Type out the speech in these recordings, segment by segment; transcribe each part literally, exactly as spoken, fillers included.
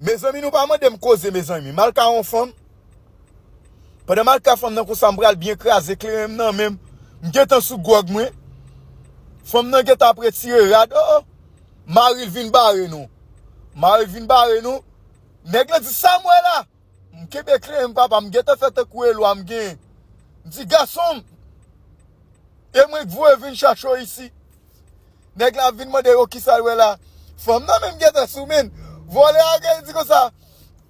Mezanmi, nou pa mande m koze, mezanmi. M al ka yon fanm. Pandan m al ka fanm nan konsa, m pral byen kraze kleren m nan men m. M gentan sou gwòg mwen. Fanm nan gentan ap retire rad. Oh, oh. Mari l vin bare nou. Mari l vin bare nou. Nèg la di, "Sa m wè la?" M kenbe kleren m, papa, m gentan fè tankou e lwa m genyen. M di, "Gason m, e mwen k voye vin chache w isi." Nèg la ap vin mande yo kisa l wè la. Fanm nan menm gentan sou men. Vòlè a gen di konsa,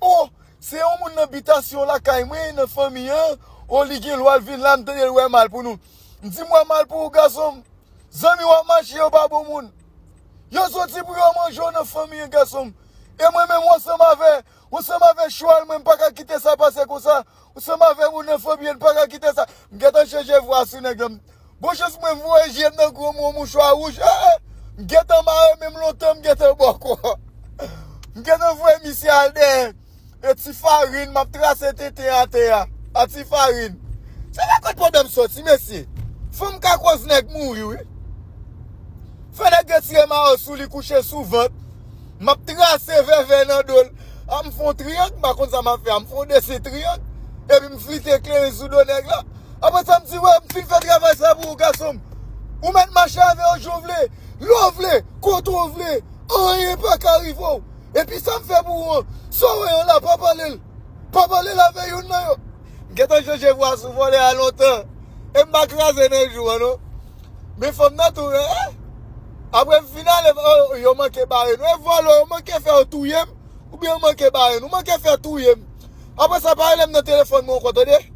"Oh, se yon moun nan bitasyon lakay mwen, nan fanmi an. Oh, li gen lwa l vin la, m tande l wè mal pou nou." M di, "M wè mal pou ou, gason m. Zanmi w ap mache, yo pa bon moun. Yo soti pou yo manje w nan fanmi an, gason m. E mwen menm, w ansanm avè, w ansanm avè chwal mwen, m pa ka kite sa pase konsa. W ansanm avè moun nan fanmi an, m pa ka kite sa." M gentan chanje vwa sou nèg la. Bon chans mwen voye je m nan gwo mou mouchwa wouj. Eh, eh. M gentan mare men m lontan, m gentan bòkò. M gentan voye misye al dèyè. E ti farin, m ap trase tenten atè a. A ti farin. Se la kot pwoblèm soti, mesye. Fanm ka koz nèg mouri, wi. Fè nèg retire mayo sou li, kouche sou vant. M ap trase vèvè nan do l. A, m fè yon triyang, m pa konn sa m ap fè a. M fè yon desen triyang. Epi m flite kleren sou do nèg la. Apre sa, m di, "Wè, m fin fè travay sa pou ou, gason m. Ou mèt mache avè yo jan w vle, lè w vle, kote w vle. Anyen pa ka rive w. Epi sa m fè pou ou an, sa w wè an la, pa pale l. Pa pale l avè youn nan yo." M gentan chanje vwa sou vòlè a lontan. E m pa kraze nan jou an, non. Men fanm nan tou, eh. Apre m fin ale, oh, yo manke bare nou. E vòlè, yo manke fè yo touye m. Oubyen yo manke bare nou. Manke fè touye m. Apre sa, pa rele m nan telefòn mwen ankò, tande.